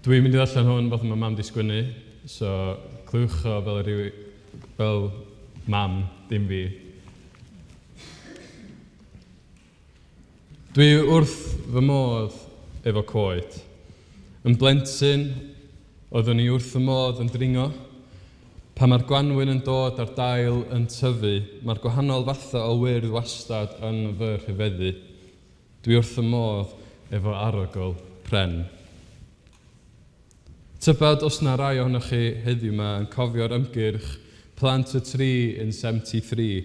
Dwi'n mynd i ddarllen hwn fatha mae mam 'di sgwennu, so clywch o fel ryw, fel mam, dim fi. Dwi wrth fy modd efo coed. Yn blentyn, oeddwn i wrth fy modd yn dringo. Pan mae'r gwanwyn yn dod a'r dail yn tyfu, mae'r gwahanol fathau o wyrdd wastad yn fy rhyfeddu. Dwi wrth fy modd efo arogl pren. Tybed os 'na rai ohonoch chi heddiw 'ma yn cofio'r ymgyrch Plant y Tree in 73?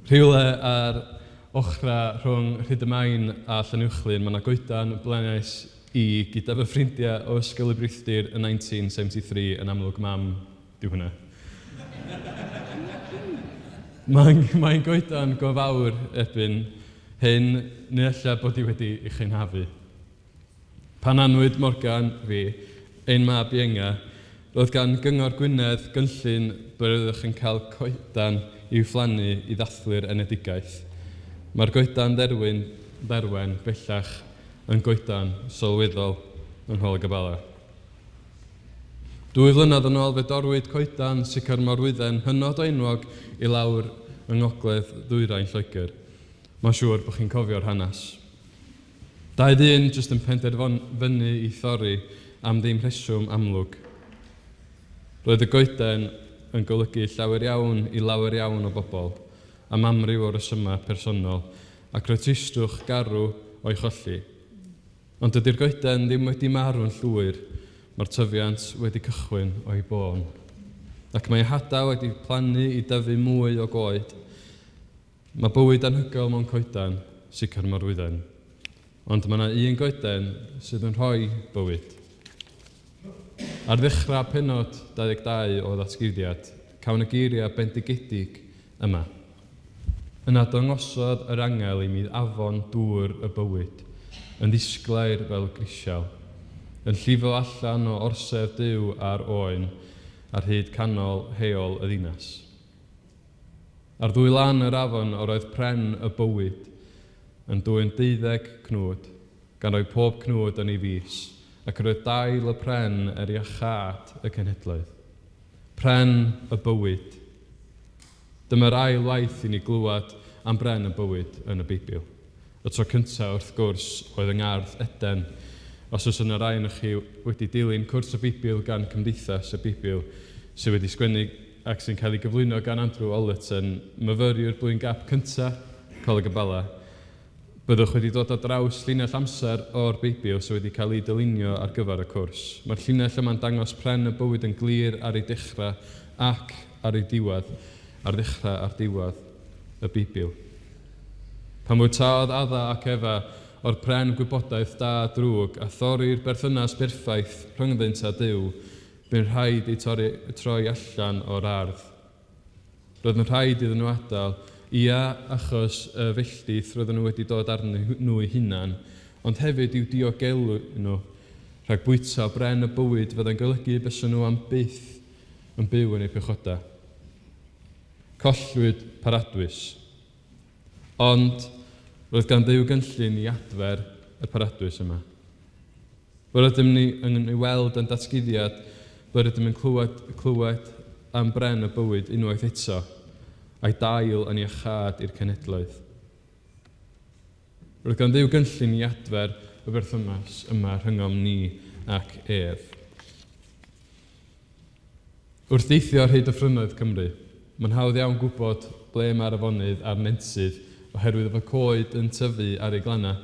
Rhywle ar ochrau rhwng Rhyd-y-main a Llanuwchllyn mae 'na goedan blanais i gyda fy ffrindiau o Ysgol y Brithdir yn 1973, yn amlwg mam 'di hwnna. Mae'n mae'n goedan go fawr erbyn hyn, neu ella bod hi wedi ei chynhafu. Pan anwyd Morgan, fi, ein mab ienga, roedd gan Gyngor Gwynedd gynllun ble roeddech yn cael coedan i'w phlannu i ddathlu'r enedigaeth. Mae'r goedan dderwyn, dderwen, bellach yn goedan sylweddol yng Ngholeg y Bala. Dwy flynedd yn ôl fe dorrwyd coedan sycamorwydden hynod o enwog i lawr yng ngogledd ddwyrain Lloegr. Mae'n siŵr bod chi'n cofio'r hanes. Dau ddyn jyst yn penderfynu i thorri am ddim rheswm amlwg. Roedd y goeden yn golygu llawer iawn i lawer iawn o bobl, am amryw o resymau personol, ac roedd tristwch garw o'i cholli. Ond dydy'r goeden ddim wedi marw'n llwyr, mae'r tyfiant wedi cychwyn o'i bôn. Ac mae ei hadau wedi plannu i dyfu mwy o goed. Mae bywyd anhygoel mewn coeden, sicr morwydden. Ond mae yna un goeden sydd yn rhoi bywyd. Ar ddechrau pennod 22 o Ddatguddiad, cawn y geiriau bendigedig yma. Yna dangosodd yr angel i mi afon dŵr y bywyd, yn ddisglair fel grisial, yn llifo allan o orsedd Duw a'r Oen ar hyd canol heol y ddinas. Ar ddwy lan yr afon yr oedd pren y bywyd, yn dwyn deuddeg cnwd, gan roi pob cnwd yn ei fys, ac yr oedd dail y pren er iachâd y cenhedloedd. Pren y bywyd. Dyma'r ail waith i ni glywed am bren y bywyd yn y Beibl. Y tro cyntaf, wrth gwrs, oedd yng Ngardd Eden. Os oes yna rai ohonoch chi wedi dilyn cwrs y Beibl gan Cymdeithas y Beibl, sydd wedi sgwennu ac sy'n cael ei gyflwyno gan Andrew Ollerton, myfyriwr blwyddyn gap cyntaf Coleg y Bala, Byddwch wedi dod ar draws llinell amser o'r Beibl sydd wedi cael ei dylunio ar gyfer y cwrs. Mae'r llinell yma'n dangos pren y bywyd yn glir ar ei dechrau ac ar ei diwedd, ar ddechrau a'r diwedd y Beibl. Pan fwytaodd Adda ac Efa o'r pren gwybodaeth da a drwg a thorri'r berthynas berffaith rhyngddynt â Duw, bu'n rhaid eu torri, troi allan o'r ardd. Roedd yn rhaid iddyn nhw adael, ia, achos y felldith roedden nhw wedi dod arnyn nhw eu hunain, ond hefyd i'w diogelu nhw rhag bwyta o bren y bywyd fyddai'n golygu bysen nhw am byth yn byw yn eu pechodau. Collwyd paradwys. Ond roedd gan Dduw gynllun i adfer y paradwys yma. Fel rydym ni yn ei weld yn datguddiad, fel rydym yn clywed, clywed am bren y bywyd unwaith eto, a'i dail yn iachâd i'r cenhedloedd. Roedd gan Dduw gynllun i adfer y berthynas yma rhyngom ni ac ef. Wrth deithio ar hyd dyffrynnoedd Cymru, mae'n hawdd iawn gwybod ble mae'r afonydd a'r nentydd oherwydd fod coed yn tyfu ar eu glannau.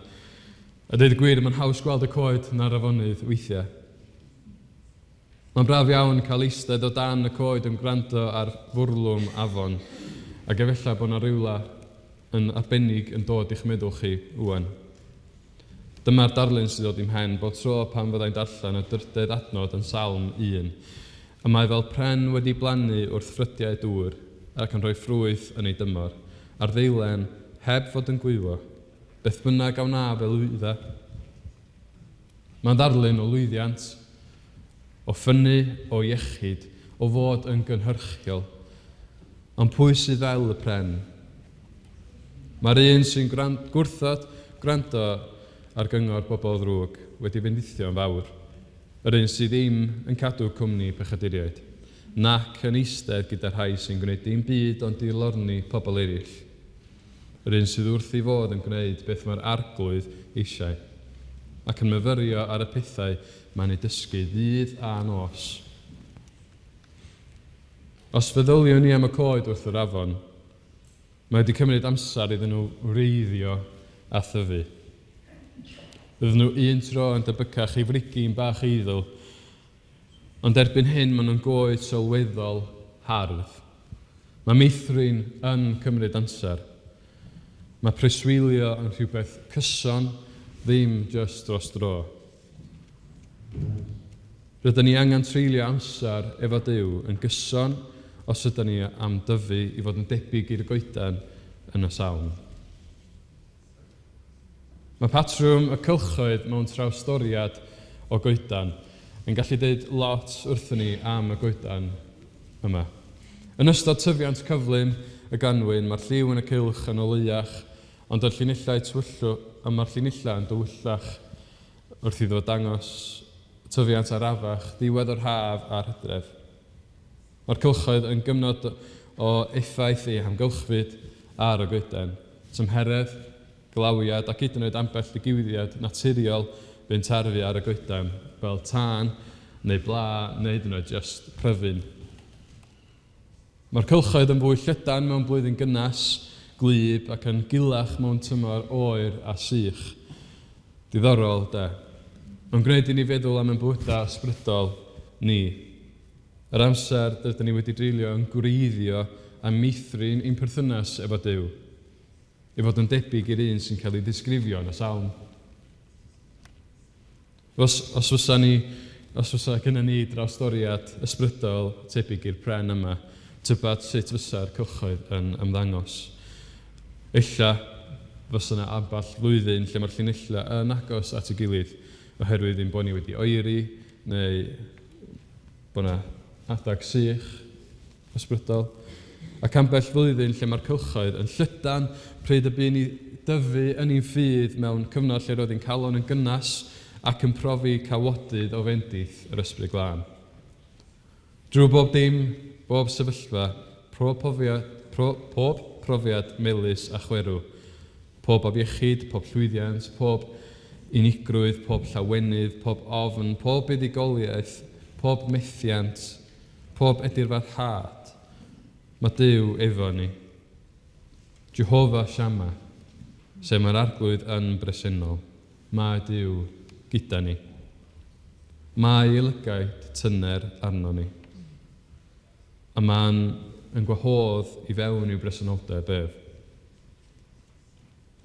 A dweud y gwir, mae'n haws gweld y coed na'r afonydd weithiau. Mae'n braf iawn cael eistedd o dan y coed yn gwrando ar fwrlwm afon, ac efallai bod 'na rywle yn arbennig yn dod i'ch meddwl chi ŵan. Dyma'r darlun sy'n dod i'm mhen bob tro pan fyddai'n darllen y drydedd adnod yn Salm 1. Y mae fel pren wedi blannu wrth ffrydiau dŵr, ac yn rhoi ffrwyth yn ei dymor, a'r ddeilen, heb fod yn gwywo. Beth bynnag a wna fe lwydda. Mae'n ddarlun o lwyddiant, o ffynnu, o iechyd, o fod yn gynhyrchiol. Ond pwy sydd fel y pren? Mae'r un sy'n gwrthod gwrando ar gyngor bobl ddrwg wedi fendithio'n fawr. Yr un sydd ddim yn cadw cwmni pechaduriaid, nac yn eistedd gyda rhai sy'n gwneud dim byd ond dilorni pobl eraill. Yr un sydd wrth ei fodd yn gwneud beth mae'r Arglwydd eisiau, ac yn myfyrio ar y pethau mae'n eu dysgu ddydd a nos. Os feddyliwn ni am y coed wrth yr afon, Mae wedi cymryd amser iddyn nhw wreiddio a thyfu. Roedden nhw un tro yn debycach i frigyn bach eiddil, ond erbyn hyn maen nhw'n goed sylweddol hardd. Mae meithrin yn cymryd amser. Mae preswylio yn rhywbeth cyson, ddim jyst dros dro. Rydyn ni angen treulio amser efo Duw yn gyson os ydyn ni am dyfu i fod yn debyg i'r goeden yn y Salm. Mae patrwm y cylchoedd mewn trawstoriad o goedan yn gallu deud lot wrthyn ni am y goedan yma. Yn ystod tyfiant cyflym y ganwyn, mae'r lliw yn y cylch yn oleuach, ond yr llinellau tywyllw, a mae'r llinellau yn dywyllach wrth iddo dangos tyfiant arafach ddiwedd yr haf a'r hydref. Mae'r cylchoedd yn gyfnod o effaith eu hamgylchfyd ar y goeden, tymheredd, glawiad ac hyd yn oed ambell ddigwyddiad naturiol fu'n tarfu ar y goeden, fel tân neu bla neu hyd yn oed jyst pryfyn. Mae'r cylchoedd yn fwy llydan mewn blwyddyn gynnes, gwlyb ac yn gulach mewn tymor oer a sych. Diddorol, de? Mae'n gwneud i ni feddwl am ein bywydau ysbrydol ni. Yr amser rydyn ni wedi dreulio yn gwreiddio a meithrin ein perthynas efo Duw, i fod yn debyg i'r un sy'n cael ei ddisgrifio yn y Salm. Os, os fysa ni, os fysa gynnon ni drawstoriad ysbrydol tebyg i'r pren yma, tybed sut fysa'r cylchoedd yn ymddangos. Ella fysa yna ambell flwyddyn lle mae'r llinellau yn agos at ei gilydd oherwydd ein bod ni wedi oeri neu bod yna adag sych ysbrydol. Ac ambell flwyddyn lle mae'r cylchoedd yn llydan pryd y bu ni dyfu yn ein ffydd mewn cyfnod lle roedd ein calon yn gynnes ac yn profi cawodydd o fendith yr Ysbryd Glân. Drwy bob dim, bob sefyllfa, pob profiad, pro, pob profiad melys a chwerw, pob afiechyd, pob llwyddiant, pob unigrwydd, pob llawenydd, pob ofn, pob buddugoliaeth, pob methiant, Pob edifar-rhad, mae Duw efo ni. Jehovah Shammah, sef mae'r Arglwydd yn bresennol, mae Duw gyda ni. Mae ei lygaid tyner arno ni. A mae'n yn gwahodd i fewn i'w bresenoldeb ef.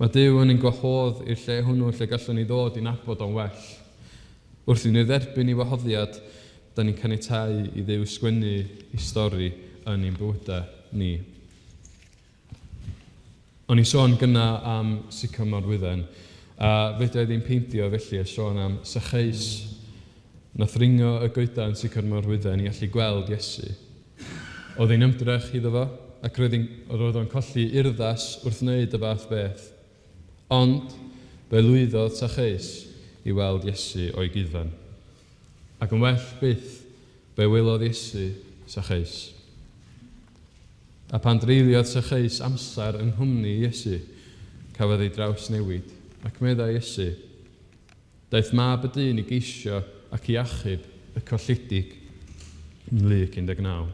Mae Duw yn ein gwahodd i'r lle hwnnw lle gallwn ni ddod i nabod o'n well. Wrth i ni dderbyn ei wahoddiad, da ni'n caniatáu i Dduw sgwennu ei stori yn ein bywydau ni. O'n i'n sôn gynna am sycamore wydden, a fedra i ddim peidio felly â sôn am Sacheus. Nath ringo y goedan sycamore wydden i allu gweld Iesu. Oedd hi'n ymdrech iddo fo, ac roedd hi'n, roedd o'n colli urddas wrth wneud y fath beth. Ond, fe lwyddodd Sacheus i weld Iesu o'i guddfan. Ac yn well byth, fe welodd Iesu Sacheus. A phan dreuliodd Sacheus amser yng nghwmni Iesu, cafodd ei drawsnewid, ac meddai Iesu, Daeth Mab y Dyn i geisio ac i achub y colledig. Yn Luc 19.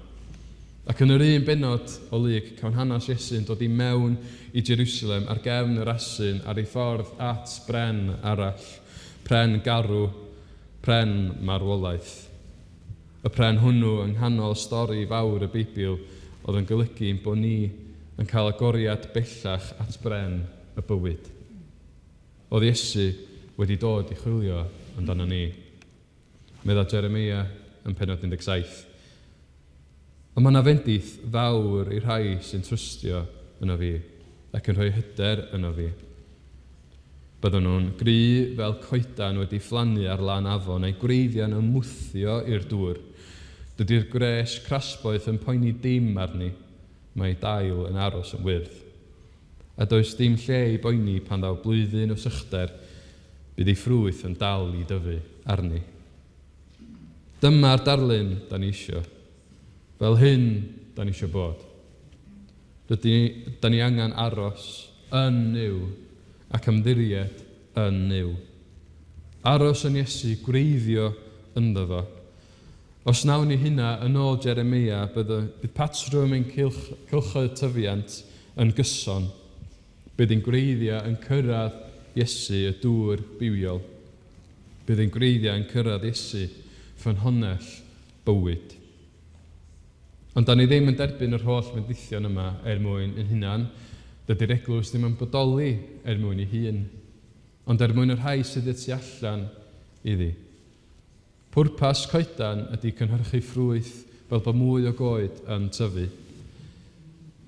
Ac yn yr un bennod o Luc, cawn hanes Iesu yn dod i mewn i Jerusalem ar gefn yr asyn ar ei ffordd at bren arall, pren garw, pren marwolaeth. Y pren hwnnw yng nghanol stori fawr y Beibl oedd yn golygu ein bod ni yn cael agoriad bellach at bren y bywyd. Oedd Iesu wedi dod i chwilio amdano ni? Medda Jeremeia yn pennod 17. Ond mae 'na fendith fawr i'r rhai sy'n trystio yno fi ac yn rhoi hyder yno fi. Byddwn nhw'n gry fel coedan wedi phlannu ar lan afon a'i gwreiddiau'n ymwthio i'r dŵr. Dydy'r gwres crasboeth yn poeni dim arni, mae ei dail yn aros yn wyrdd. A does dim lle i boeni pan ddaw blwyddyn o sychder, bydd ei ffrwyth yn dal i dyfu arni. Dyma'r darlun da ni isio. Fel hyn da ni isio bod. Rydyn da ni angen aros yn Nuw ac ymddiried yn Nuw. Aros yn Iesu, gwreiddio ynddo fo. Os wnawn ni hynna, yn ôl Jeremeia, bydd, bydd patrwm ein cylch, cylchoedd tyfiant yn gyson. Bydd ein gwreiddiau yn cyrraedd Iesu, y dŵr bywiol. Bydd ein gwreiddiau yn cyrraedd Iesu, ffynhonnell bywyd. Ond da ni ddim yn derbyn yr holl fendithion yma er mwyn ein hunan. Dydy'r eglwys ddim yn bodoli er mwyn ei hun, ond er mwyn y rhai sydd y tu allan iddi. Pwrpas coedan ydy cynhyrchu ffrwyth fel bod mwy o goed yn tyfu.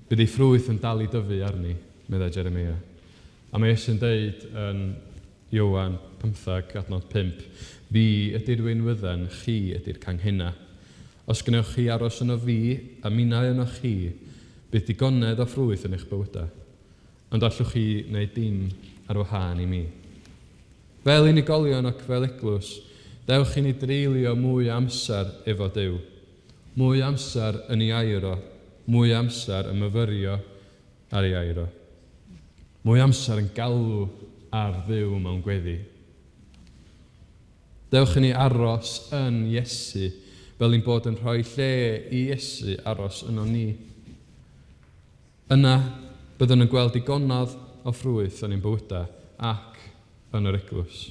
Bydd ei ffrwyth yn dal i dyfu arni, meddai Jeremia. A mae Iesu'n deud yn Ioan 15, adnod 5, Fi ydy'r winwydden, chi ydy'r canghennau. Os gwnewch chi aros yno fi, a minnau yno chi, bydd digonedd o ffrwyth yn eich bywydau. Ond allwch chi wneud dim ar wahân i mi. Fel unigolion ac fel eglwys, dewch i ni dreulio mwy o amser efo Duw. Mwy o amser yn ei air o, mwy o amser yn myfyrio ar ei air o. Mwy o amser yn galw ar Dduw mewn gweddi. Dewch i ni aros yn Iesu fel ein bod yn rhoi lle i Iesu aros yno ni. Yna, byddwn yn gweld digonedd o ffrwyth yn ein bywydau ac yn yr eglwys.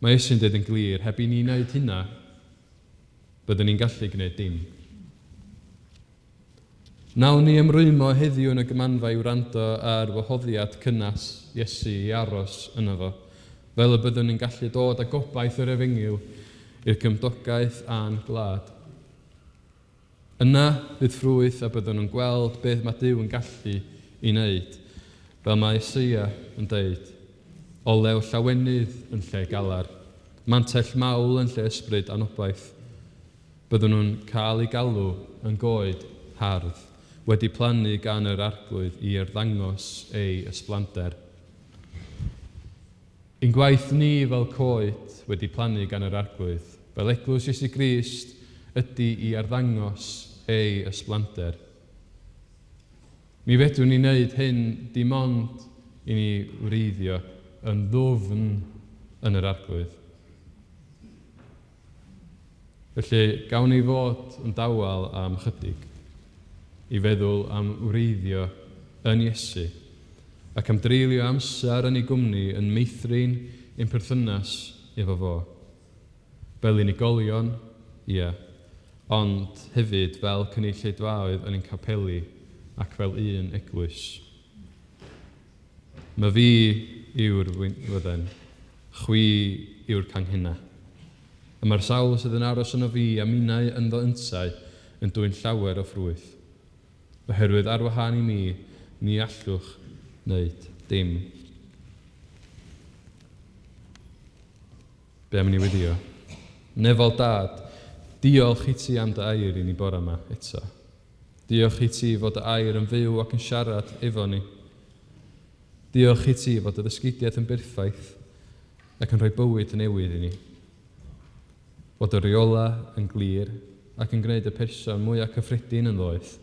Mae Iesu'n dweud yn glir, heb i ni wneud hynna, byddwn ni'n gallu gwneud dim. Nawn ni ymrwymo heddiw yn y gymanfa i wrando ar wahoddiad cynnes Iesu i aros yno fo, fel y byddwn ni'n gallu dod â gobaith yr efengyl i'r gymdogaeth a'n gwlad. Yna bydd ffrwyth a byddwn yn gweld beth mae Duw yn gallu ei wneud, fel mae Eseia yn deud, Olew llawenydd yn lle galar, mantell mawl yn lle ysbryd anobaith. Byddwn nhw'n cael eu galw yn goed hardd, wedi plannu gan yr Arglwydd i arddangos ei ysblander. Ein gwaith ni fel coed wedi plannu gan yr Arglwydd, fel Eglwys Iesu Grist, ydy i arddangos ei ysblander. Mi fedrwn ni wneud hyn dim ond i ni wreiddio yn ddwfn yn yr Arglwydd. Felly, gawn ni fod yn dawel am ychydig, i feddwl am wreiddio yn Iesu, ac am dreulio amser yn ei gwmni yn meithrin ein perthynas efo fo. Fel unigolion, ia, ond hefyd fel cynulleidfaoedd yn ein capeli ac fel un eglwys. Myfi yw'r wydden, chwi yw'r canghennau. Y mae'r sawl sydd yn aros yno fi a minnau ynddo yntau yn dwyn llawer o ffrwyth. Oherwydd ar wahân i mi, ni allwch wneud dim. Be am i ni weddïo? Nefol Dad, diolch i ti am dy air i ni bore yma eto. Diolch i ti fod dy air yn fyw ac yn siarad efo ni. Diolch i ti fod dy ddysgeidiaeth yn berffaith ac yn rhoi bywyd newydd i ni. Fod dy reola yn glir ac yn gwneud y person mwyaf cyffredin yn ddoeth.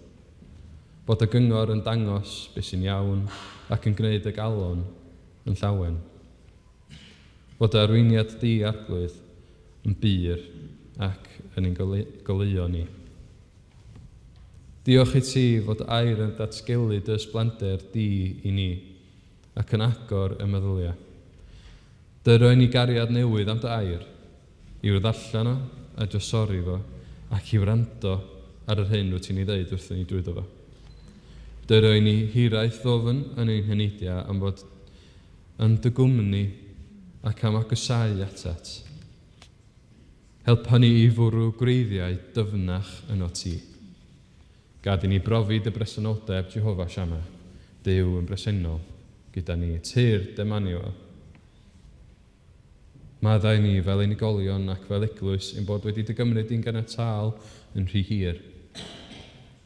Bod dy gyngor yn dangos beth sy'n iawn ac yn gwneud y galon yn llawen. Fod dy arweiniad di, Arglwydd, yn bur ac yn ein goleuo ni. Diolch i ti fod dy air yn datgelu dy ysblander di i ni, ac yn agor y meddyliau. Dyro i ni gariad newydd am dy air, i'w ddarllen o a drysori fo, ac i wrando ar yr hyn wyt ti'n ei ddeud wrthyn ni drwyddo fo. Dyro i ni hiraeth ddwfn yn ein heneidiau am fod yn dy gwmni ac am agosáu atat. Helpa ni i fwrw gwreiddiau dyfnach ynot ti. Gad i ni brofi dy bresenoldeb, Jehofa Shammah, Duw yn bresennol gyda ni. Tyrd, Emmanuel. Maddau ni fel unigolion ac fel eglwys ein bod wedi dy gymryd di'n ganiataol yn rhy hir.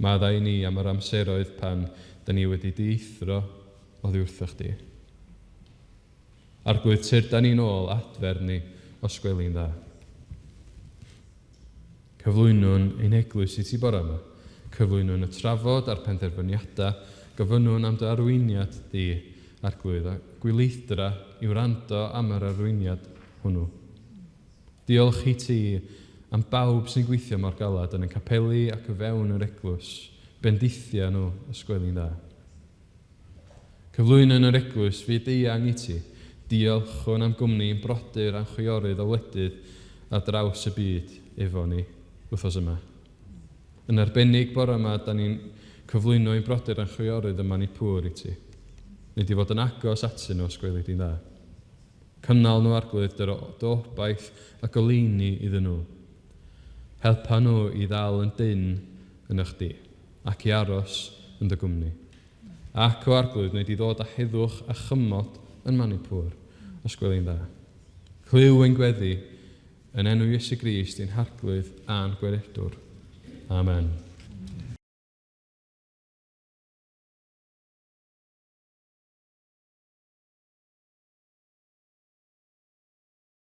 Maddau i ni am yr amseroedd pan da ni wedi dieithro oddi wrthoch di. Arglwydd, tyrd â ni'n ôl, adfer ni, os gweli'n dda. Cyflwynwn ein heglwys i ti bore yma. Cyflwynwn y trafod a'r penderfyniadau. Gofynnwn am dy arweiniad di, Arglwydd, a gwyleithdra i wrando am yr arweiniad hwnnw. Diolch i ti am bawb sy'n gweithio mor galed yn y capeli ac o fewn yr eglwys. Bendithia nhw, os gweli'n dda. Cyflwynwn yr eglwys fyd-eang i ti. Diolchwn am gwmni ein brodyr a'n chwiorydd o wledydd ar draws y byd efo ni wythnos yma. Yn arbennig bore yma, da ni'n cyflwyno ein brodyr a'n chwiorydd ym Manipur i ti. Wnei di fod yn agos atyn nhw os gweli di'n dda. Cynnal nhw, Arglwydd, dy dy obaith a goleuni iddyn nhw. Helpa nhw i ddal yn dynn yno chdi, ac i aros yn dy gwmni. Ac, o Arglwydd, wnei di ddod â heddwch a chymod yn Manipur, os gweli'n dda. Clyw ein gweddi, yn enw Iesu Grist, ein Harglwydd a'n Gweredwr. Amen.